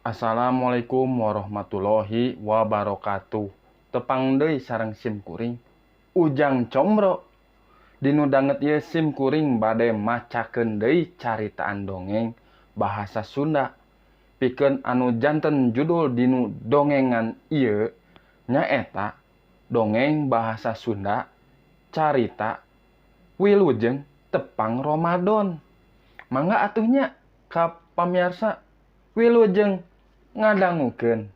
Assalamualaikum warahmatullahi wabarakatuh. Tepang deui sareng sim kuring Ujang Combro. Dinu danget ieu sim kuring bade macakeun deui caritaan dongeng bahasa Sunda. Pikeun anu janten judul dinu dongengan ieu nyaeta dongeng bahasa Sunda carita Wilujeng Tepang Ramadan. Mangga atuh nya ka pamiarsa wilujeng ngadangukeun.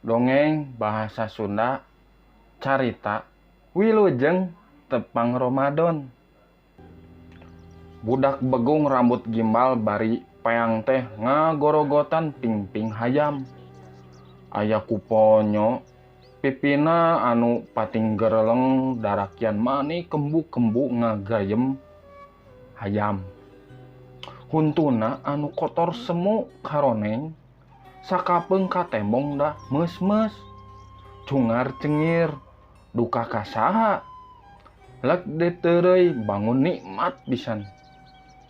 Dongeng bahasa Sunda carita Wilujeng Tepang Ramadan. Budak begung rambut gimbal bari peang teh ngagorogotan pingping hayam. Aya kuponyo pipina anu pating gereleng darakian mani kembu-kembu ngagayem hayam. Huntuna anu kotor semu karoneng sakapeung katembong da meus-meus. Cungar cengir duka kasaha. Lek diteureuy bangun nikmat pisan.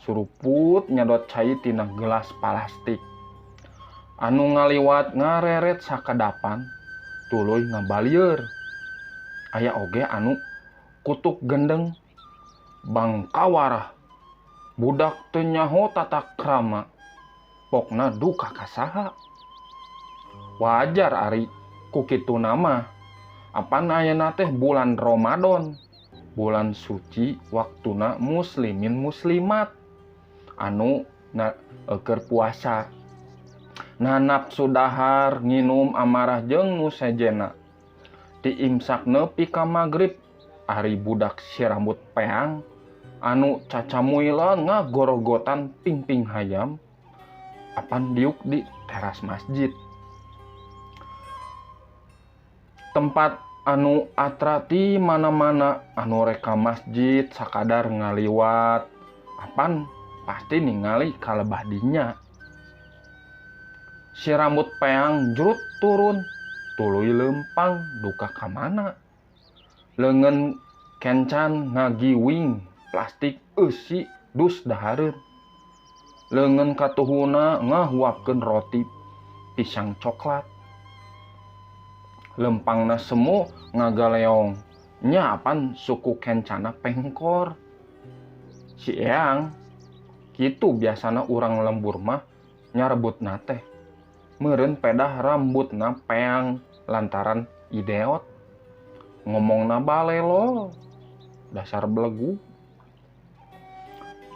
Suruput nyadot cai tina gelas plastik. Anu ngaliwat ngareret sakadapan tuluy ngabalieur. Aya oge anu kutuk gendeng bangkawarah. Budak teu nyaho tata krama. Pokna duka kasaha. Wajar ari ku kituna mah. Apan ayeuna teh bulan Ramadan, bulan suci waktuna muslimin muslimat anu keur puasa. Nah nafsu dahar nginum amarah jeung nu sejena. Diimsak nepi ka magrib ari budak si rambut peang anu cacamuilan ngagorogotan pingping hayam apan diuk di teras masjid. Tempat anu atrati mana-mana anu reka masjid sakadar ngaliwat apan pasti ningali kalebah dinya. Si rambut peang jrut turun tuluy lempang duka ka mana. Leungeun kencan ngagiwing plastik eusi dus dahareun. Leungeun katuhuna ngahuapkeun roti pisang coklat. Lempangna semu ngagaleong nya apan suku kencana pengkor. Si Eyang kitu biasana urang lembur mah nyarebutna teh. Meureun pedah rambutna peang lantaran ideot. Ngomongna balelo dasar belegu.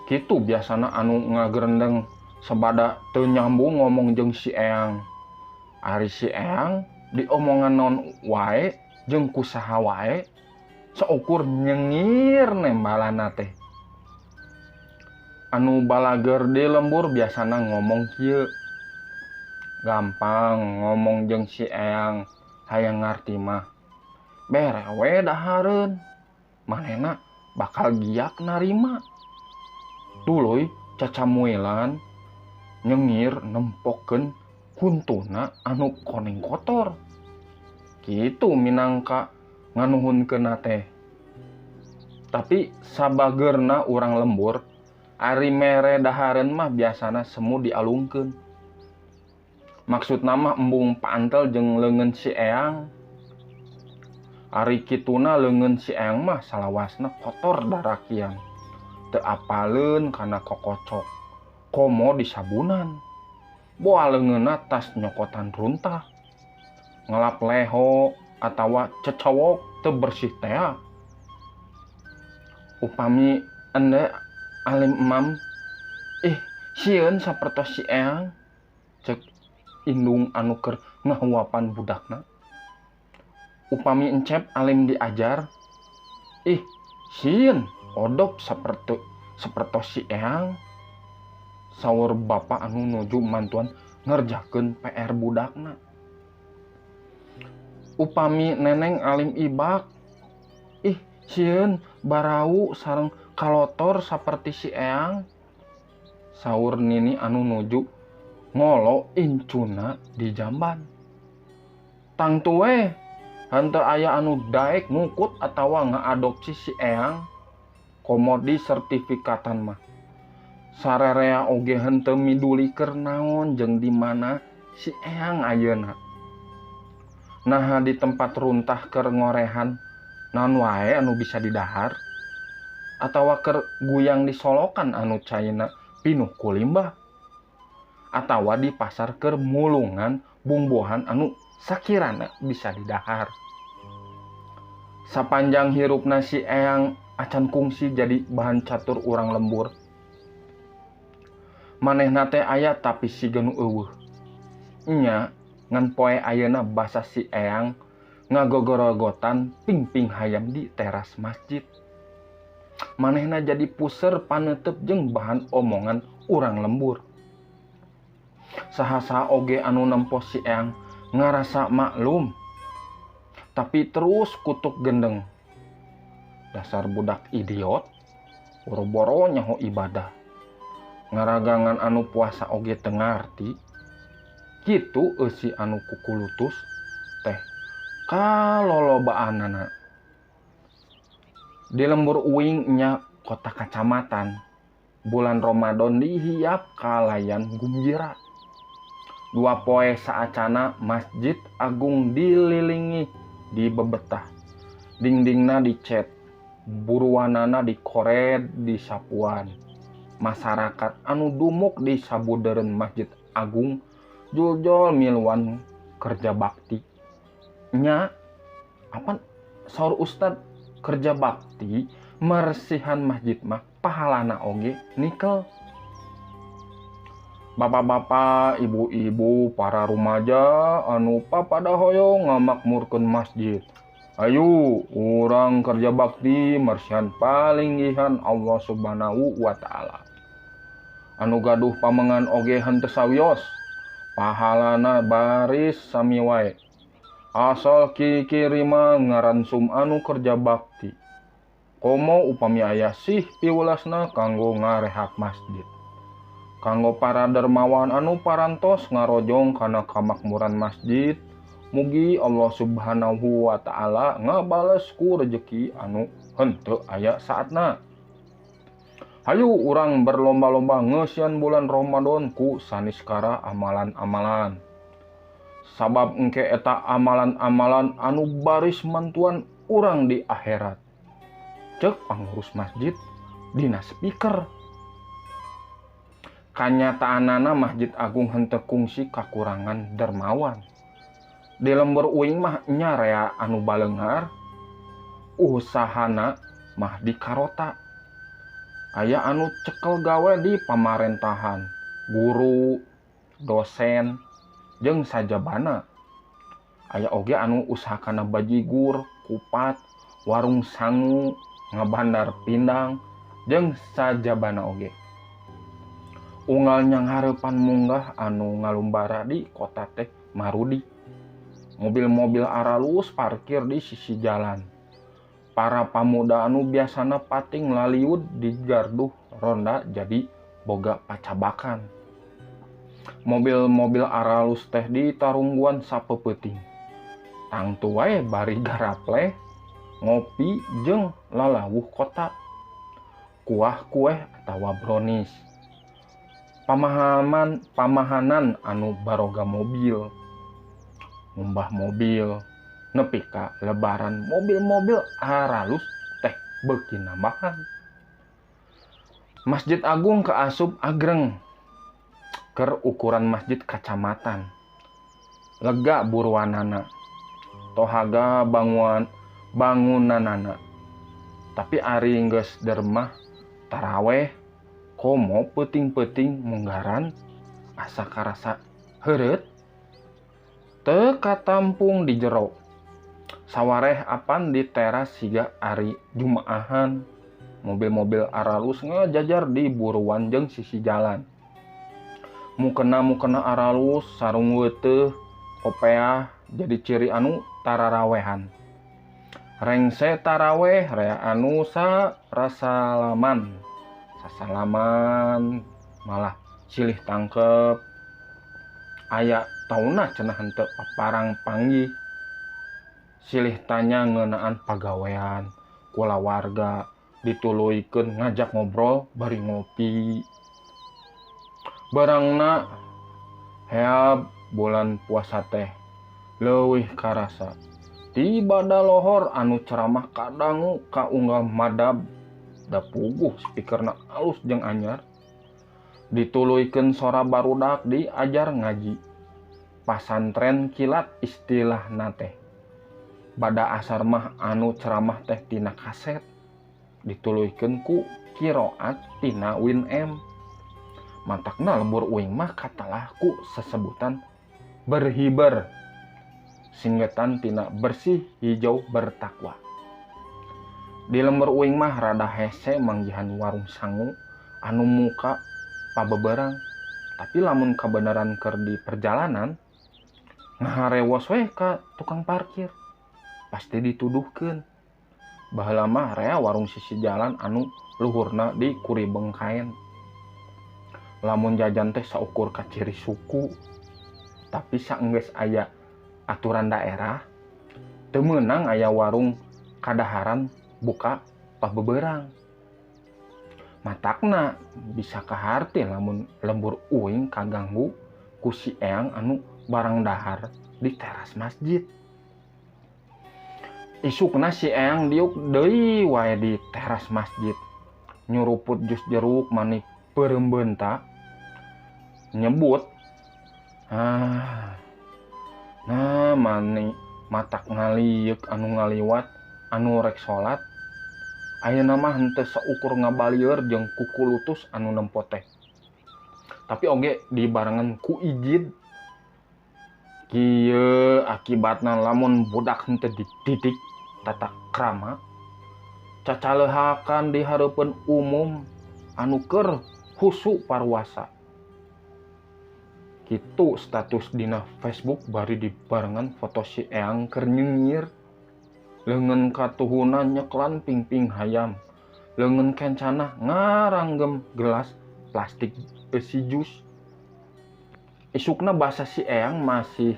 Kitu biasana anu ngagerendeng sebada teu nyambung ngomong jeung si Eyang. Ari si Eyang diomongan non wae jeung kusaha wae saukur nyengir nembalana teh. Anu balager di lembur biasana ngomong kieu. Gampang ngomong jeung si Eyang hayang ngarti mah. Bere we dahareun manehna bakal giak narima. Tuluy cacamuilan nyengir nempokeun huntuna anu koneng kotor. Kitu minangka nganuhunkeunna teh. Tapi sabageurna urang lembur ari mere dahareun mah biasana semu dialungkeun. Maksudna mah embung pantel jeung leungeun si Eyang. Ari kituna leungeun si Eyang mah salawasna kotor darakian. Teu apaleun kana kokocok. Komo disabunan. Boa leungeunna tas nyokotan runtah. Ngelap leho atawa cecowok teu bersih tea. Upami ende alim emam, ih sieun sapertos si Eyang. Cek indung anu keur ngahuapan budakna. Upami encep alim diajar, ih sieun odop sapertos si Eyang. Saur bapa anu nuju mantuan ngerjakeun PR budakna. Upami neneng alim ibak, ih sieun barau sareng kalotor saperti si Eyang. Saur nini anu nuju ngolo incuna di jamban. Tangtu we henteu aya anu daek ngukut atawa ngaadopsi si Eyang. Komo di sertifikatan mah. Sararea oge henteu miduli keur naon jeung di mana si Eyang ayeuna. Naha di tempat runtah keur ngorehan naon wae anu bisa didahar atawa keur guyang di solokan anu caina pinuh ku limbah atawa di pasar keur mulungan bumbuhan anu sakirana bisa didahar. Sapanjang hirupna si Eyang acan kungsi jadi bahan catur urang lembur. Manehna teh aya tapi siga nu eueuh. Nya ngan poe ayeuna basa si Eyang ngagogorogotan pingping hayam di teras masjid. Manehna jadi puser paneuteub jeung bahan omongan urang lembur. Saha-saha oge anu nempo si Eyang ngarasa maklum, tapi terus kutuk gendeng. Dasar budak idiot, boro-boro nyaho ibadah. Ngaragangan anu puasa oge teu ngarti. Kitu eusi anu kukulutus teh kalolobaanana. Di lembur uing nya kota kacamatan, bulan Ramadan dihiap kalayan gumbira. Dua poe saacana Masjid Agung dililingi di bebetah. Dindingna dicet, buruanana dikored di sapuan. Masyarakat anu dumuk di sabudeureun Masjid Agung juljol miluan kerja bakti. Nya apa saur ustad kerja bakti meresihan masjid mah pahalana oge nikel. Bapak-bapak, ibu-ibu, para rumaja anu papada hoyong ngamakmurkeun masjid. Ayo urang kerja bakti mersihan palinggihan Allah Subhanahu wa taala. Anu gaduh pamengan oge henteu sawios, pahalana baris sami wae. Asal kikiriman ngaransum anu kerja bakti. Komo upami aya sih piwulasna kanggo ngarehab masjid. Kanggo para dermawan anu parantos ngarojong kana kamakmuran masjid, mugi Allah Subhanahu wa taala ngabales ku rejeki anu henteu aya saatna. Hayu urang berlomba-lomba ngeusian bulan Ramadan ku saniskara amalan-amalan. Sabab engke eta amalan-amalan anu baris mantuan urang di akhirat. Cek pangurus masjid dina speaker. Kanyataanana Masjid Agung henteu kungsi kakurangan dermawan. Di lembur uing mah nya rea anu baleunghar, usahana mah di karota. Aya anu cekel gawe di pamarentahan, guru, dosen, jeung sajabana. Aya oge anu usahakana bajigur, kupat, warung sangu, ngabandar pindang, jeung sajabana oge. Unggal nyanghareupan munggah anu ngalumbara di kota teh marudi. Mobil-mobil aralus parkir di sisi jalan. Para pamuda anu biasana pating laliud di garduh ronda jadi boga pacabakan. Mobil-mobil aralus teh ditarungguan sapeupeting. Tangtu wae bari garaple, ngopi jeung lalawuh kota. Kuah kueh atawa brownies. Pamahanan anu baroga mobil, ngumbah mobil, nepi ka lebaran mobil-mobil aralus teh beuki nambahan. Masjid Agung kaasup agreng keur ukuran masjid kacamatan. Lega buruanana, tohaga bangunanana. Tapi ari geus dermah taraweh komo peuting-peuting munggaran asa karasa heureut teu katampung di jero. Sawareh apan di teras siga ari jumaahan. Mobil-mobil aralus ngajajar di buruan jeung sisi jalan. Mukena-mukena aralus sarung weuteuh kopeah jadi ciri anu tararawehan. Rengse taraweh rea anu sarasalaman. Sasalaman malah silih tangkep. Aya taunah cenah henteu paparang panggih. Silih tanya ngeunaan pagawean, kulawarga, Dituluykeun ngajak ngobrol bari ngopi. Barangna heab bulan puasa teh leuwih karasa. Tibada lohor anu ceramah kadangu ka unggal madab da puguh speakerna alus jeung anyar. Dituluykeun sora barudak diajar ngaji. Pasantren kilat istilahna teh. Bada asar mah anu ceramah teh tina kaset. Dituluykeun ku kiroat tina Win M. Matakna lembur uing mah katalah ku sesebutan berhiber. Singgetan tina bersih hijau bertakwa. Di lembur uing mah rada hese manggihan warung sangu anu muka pabeberang. Tapi lamun kabeneran keur di perjalanan ngaharewos weh ka tukang parkir. Pasti dituduhkeun. Baheula mah rea warung sisi jalan anu luhurna di kuribeng kaen. Lamun jajan teh saukur kaciri suku. Tapi saenggeus aya aturan daerah teu meunang aya warung kadaharan buka pabeberang. Matakna bisa kaharti lamun lembur uing kaganggu ku si Eyang anu barang dahar di teras masjid. Isukna si Eyang diuk deui wae di teras masjid. Nyuruput jus jeruk manik peureumbeunta nyebut, ah, nah mani matak ngalieuk anu ngaliwat anu rek salat. Ayeuna mah henteu saukur ngabalieur jeung kukulutus anu nempo teh. Tapi oge dibarengan ku ijid. Kieu akibatna lamun budak henteu dididik tata krama, cacalehakan di hareupeun umum anu keur husu parwasa. Kitu status dina Facebook bari dibarengan foto si Eyang keur nyengir. Leungeun katuhuna nyeklan pingping hayam. Leungeun kencana ngaranggem gelas plastik eusi jus. Isukna basa si Eyang masih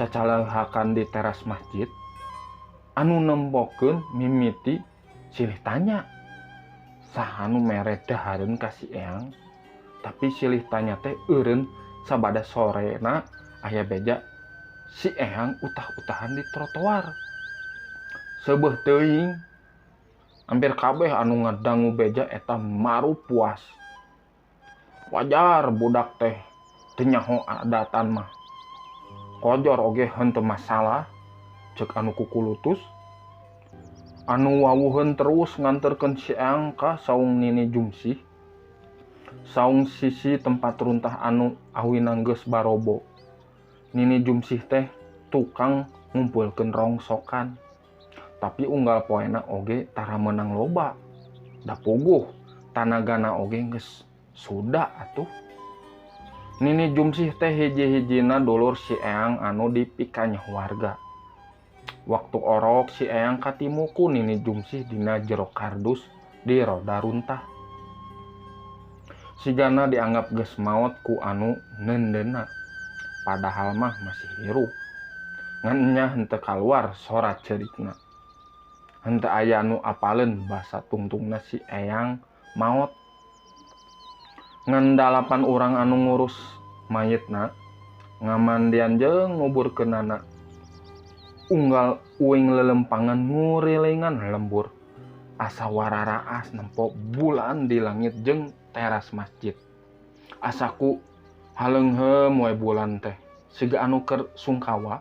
cacalehakan di teras masjid. Anu nempokeun mimiti silih tanya. Saha nu mere dahareun ka si Eyang? Tapi silih tanya teh eureun sabada sorena aya beja si Eyang utah-utahan di trotoar. Seubeuh teuing hampir kabeh anu ngadangu beja eta maru puas. Wajar budak teh teu nyaho adatan mah. Kojor oge henteu masalah ceuk anu kukulutus. Anu wawuheun terus nganterkeun si Eyang ka saung Nini Jumsih. Saung sisi tempat runtah anu awina geus barobo. Nini Jumsih teh tukang ngumpulkeun rongsokan. Tapi unggal poena oge tara meunang loba. Da puguh tanagana oge geus suda atuh. Nini Jumsih teh hiji-hijina dulur si Eyang anu dipikanyah warga. Waktu orok si Eyang katimu ku Nini Jumsih dina jero kardus di roda runtah. Sigana dianggap geus maot ku anu neundeuna. Padahal mah masih hirup. Ngan nya henteu kaluar sora ceurikna. Henteu aya nu apaleun basa tungtungna si Eyang maot. Ngan 8 urang anu ngurus mayitna ngamandian jeung nguburkeunana. Unggal uing lelempangan ngurilingan lembur. Asa wararaas nempo bulan di langit jeung teras masjid. Asaku haleungheum we bulan teh siga anu keur sungkawa.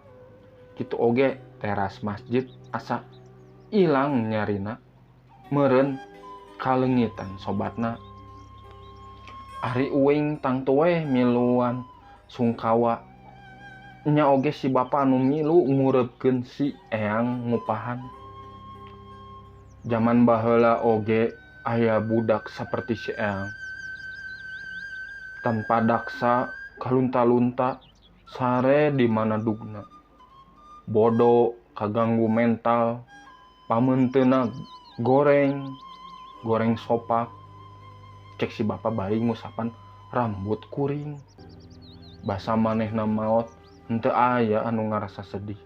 Kitu oge teras masjid asa ilang nyarina meureun kalengitan sobatna. Ari uing tangtu we miluan sungkawa. Nya oge si bapa anu milu ngureupkeun si Eyang ngupahan. Jaman baheula oge aya budak saperti si Eyang. Tanpa daksa kalunta-lunta sare di mana dugna. Bodo kaganggu mental, pameunteuna goreng, goreng sopak. Cek si bapa bari ngusapan rambut kuring. Basa manehna maot henteu aya anu ngarasa sedih.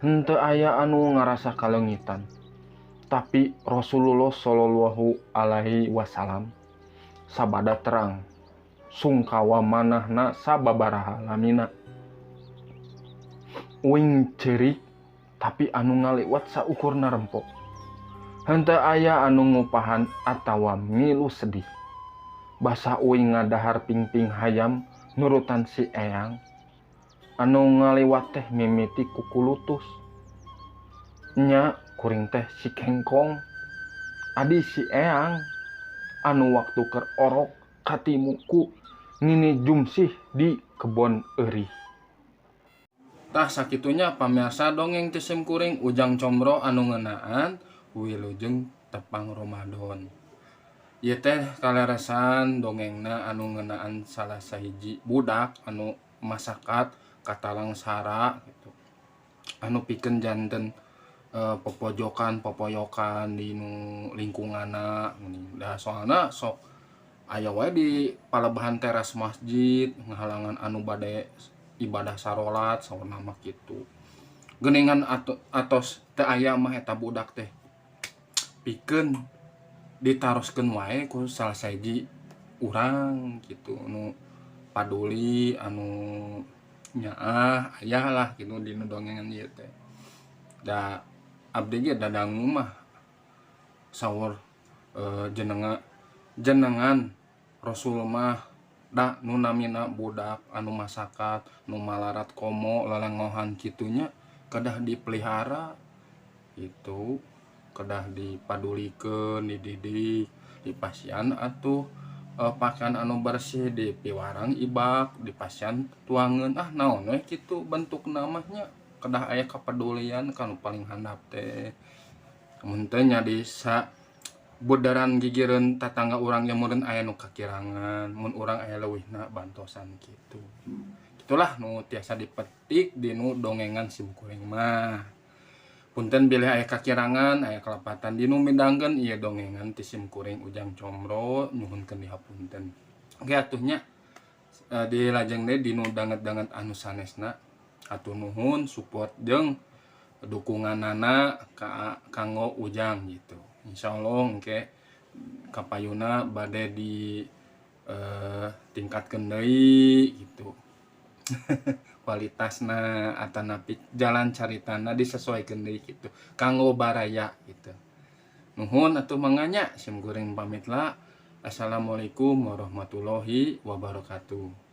Henteu aya anu ngarasa kalengitan. Tapi Rasulullah Shallallahu Alaihi Wasallam sabada terang sungkawa manahna sababaraha lamina. Uing cerik, tapi anu ngaliwat saukur rempok. Henteu aya anu ngupahan atawa milu sedih. Basa uing ngadahar pingping hayam nurutan si Eyang. Anu ngaliwat teh mimiti kukulutus. Nya, kuring teh si Kengkong. Adi si Eyang anu waktu keur orok katimu ku Nini Jumsih di kebon eurih. Tah, sakitunya pamirsa dongeng ti sim kuring Ujang Combro anu ngeunaan wilujeng tepang Ramadan. Ieu teh kaleresan dongengna anu ngeunaan salah sahiji budak anu masakat katalangsara gitu. Anu pikeun janten popojokan popoyokan di nu lingkunganna. Da soalna sok aya wae di palebahan teras masjid ngahalangan anu bade ibadah sarolat, saurna mah kitu. Geuningan atos teu aya mah eta budak teh pikeun ditaroskeun wae ku salah sahiji urang gitu nu paduli, anu nyaah aya lah gitu dina dongengan ieu teh. Da abdi ge dadangu mah saur jenengan Rasul mah da nu namina budak anu masakat nu malarat komo lelengohan kitu nya kedah dipelihara itu, kedah dipadulikeun, dididik, dipasihan atuh pakaian anu bersih, dipiwarang ibak, dipasihan tuangeun, ah naon we kitu bentukna mah nya, kedah aya kapedulian ka nu paling handap teh. Mun teu nya di sabudaran gigireun tatangga urang ge meureun aya nu kakirangan, mun urang aya leuwihna bantosan kitu. Itulah nu tiasa dipetik dinu dongengan sim kuring mah. Punten bilih aya kakirangan, aya kalepatan dinu midangkeun ieu dongengan ti sim kuring Ujang Combro, nyuhunkeun dihapunten. Oke atuh nya, dilajeng deui dinu danget-danget anu sanesna. Hatur nuhun support jeung dukunganana ka kanggo Ujang gitu. Insyaallah engke kapayuna bade di tingkatkeun deui gitu. Kualitasna atanapi jalan caritana disesuaikeun deui kitu kanggo baraya gitu. Nuhun atuh mangga nya, sim kuring pamit lah. Assalamualaikum warahmatullahi wabarakatuh.